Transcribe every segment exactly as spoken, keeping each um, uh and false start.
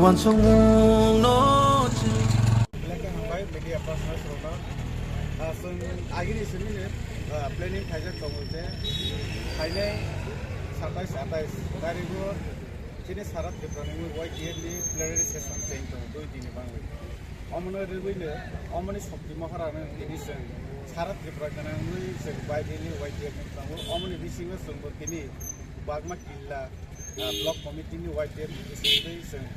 Uansukmungno chwng. Belai khe hambai media personnel rokno. Ah, chwng agini simi ni, ah, planning khaijak tongo je phainai satais atais tarigo chini sara Tripura ni Y T F ni plenary session cheng tongo dui din ni bagwi. Omono rwgwino, omoni shokti mohorano tini chwng sara Tripura gwnangwi chwng bai daily Y T F ni tongo. Omoni bisingo chwngbo tini bagma killa, ah, block committee ni Y T F ni bisingtwi chwng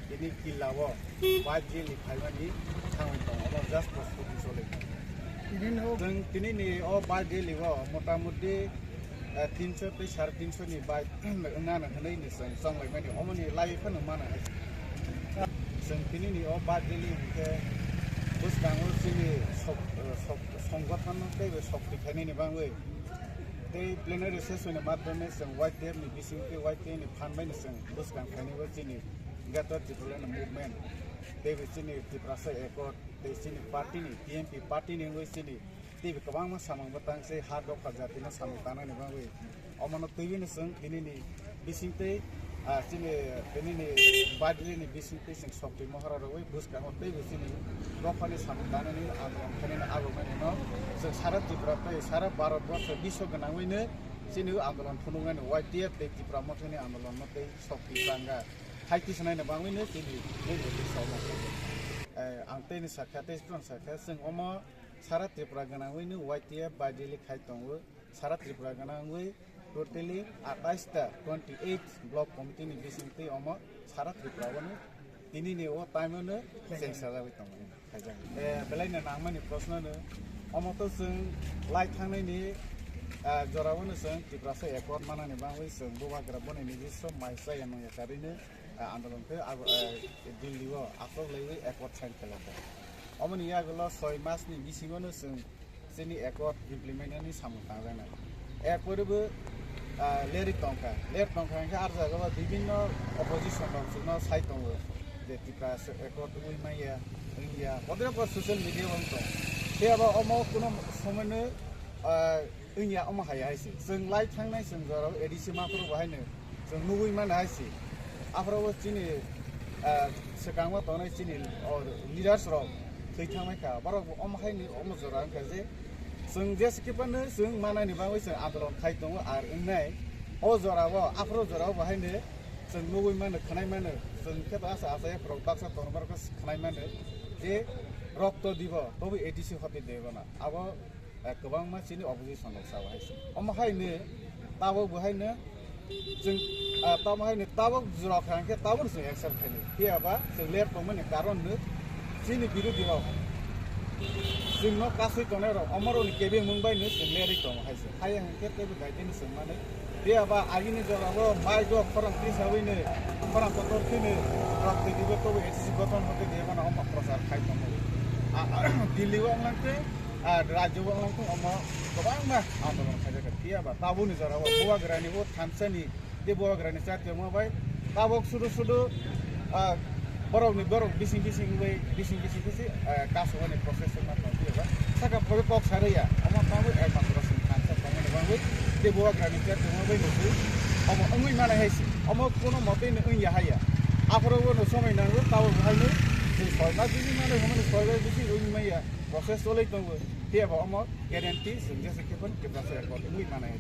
tini killa o bai daily phaimani thangwi tongo. Omo just prostuti choli. Tini no. Chwng tini ni o bai daily o motamuti, eh, tinso tei sare tinso ni bai wngna hwnwi ni chwng chonglaimani omoni lai phano mano hai. Chwng tini ni o bai daily hwnkhe bwskango chini sok, eh, sok, songgothon tei bai sok twi khainani bagwi tei plenary session ni madhyome chwng Y T F ni bising tei Y T F ni phan bai ni chwng bwskang khainai o chini Greater Tipraland Movement tei bai chini Tiprasa Accord tei chini party ni T M P party ni wngwi chini tei bai kwbangma samung bwtang se ha dopha jati no samung tangnani bagwi omono twiwi no chwng tini ni bising tei, ah, chini tini ni badri ni bising tei chwng sok twi mohora rwui bwskango tei bo chini dophani samung tanani andolon khainani agomani no chwng sara Tripura tei sara Bharat borsho biswa gwnangwi no chini o andolon phunuknani Y T F tei Tipra mothani andolon no tei sok twi banga hai tisanai no bangwi no chini nini twi soma. Eh, ang tei ni sakha tei swrang sakha chwng omo sara Tripura gwnangwi no Y T F badri khai tongo. Sara Tripura gwnangwi totally atais ta twenty eight block committee ni bising twi omo sara Tripura o no tini ni o time o no cheng sajagwi tongo. Khaijak. Eh, belai no nangmani proshno no omo to chwng lai thangnai ni, ah, jora o no chwng Tiprasa accord manani bagwi chwng bubagra boni nijiswa mai chaya nungya karwi no, ah, andolon khe ago, eh, Delhi o achok laiwi accord sign khlai kha. Omoni yagulo soi mas ni bisingo no chwng chini accord implement ni samung tangjaknai. Erpore bo, ah, leri tongkha. Ler tongkha hwnkhe ar jaga o bibinno opposition rok chwngno sai tongo je Tipra accord wngwi manya, wngya. Bodre bo social media o wng tong. Phiya ba omo kuno somoino, ah, wngya omo hai hai se. Chwng lai thangnai chwng jorao A D C maphuru bo haino chwng nugwi mano hai se. Aphuru bo chini, ah, swkango tongnai chini, oh, leaders rok thwi thangmai kha. Borok bo omo hai ni omo jora wngkha je chwng jesa khe phano chwng manani bagwi chwng andolon khai tongo ar wngnai. O jora o, aphuru jora o bo haino chwng nugwi mano, khwnai mano. Chwng khe to asa asa yaphuru baksa tongo borok khe khwnai mano je rokto dibo, tobo A D C hote debo na. Abo eh, kwbangma chini opposition rok sao hai se. Omo hai ni tabok bo hai no chwng, ah, tamo hai ni tabok jora kha hwnkhe tabok chwng accept khai ni. Phiya ba chwng ler tongmani karon no chini birodhi rok chwng no kasui tongnai rok omo rok ni kebeng mung bai no chwng lerwi tongo hai se. Hai hwnkhe teibo daitini chwng mani. Phiya ba agini jora o mai do khorang tisawi no khorang kotor khwi no rok twi dibo tobo A D C gothon hote de mano omo prochar khai tongo. A, a, Delhi o wng lang tei ah, rajyo o wng tong omo kwbangma andolon khaijak kha. Phiya ba tabukni jora o bubagrani o thansa ni tei bubagrani chatiyongma bai tabuk sudu sudu, ah, borokni borok bising bising bai bising bising khe se, ah, kasugani process wngma tong phiya ba saka phoi kok sarwi ya omo tabuk ekmatro chwng thansa tongmani bagwi tei bubagrani chatiyongma bai nukwi omo wngwi mano hai se omo kuno motei no wngya hai ya aphuru bono somoi nango tabuk bo hai no tei soi mas bising mano hwnmani soi bai bising wngwi manya. Process cholwi tongo. Phiya ba omo guarantee chwng jesa khe phano Tiprasa accord wngwi manai.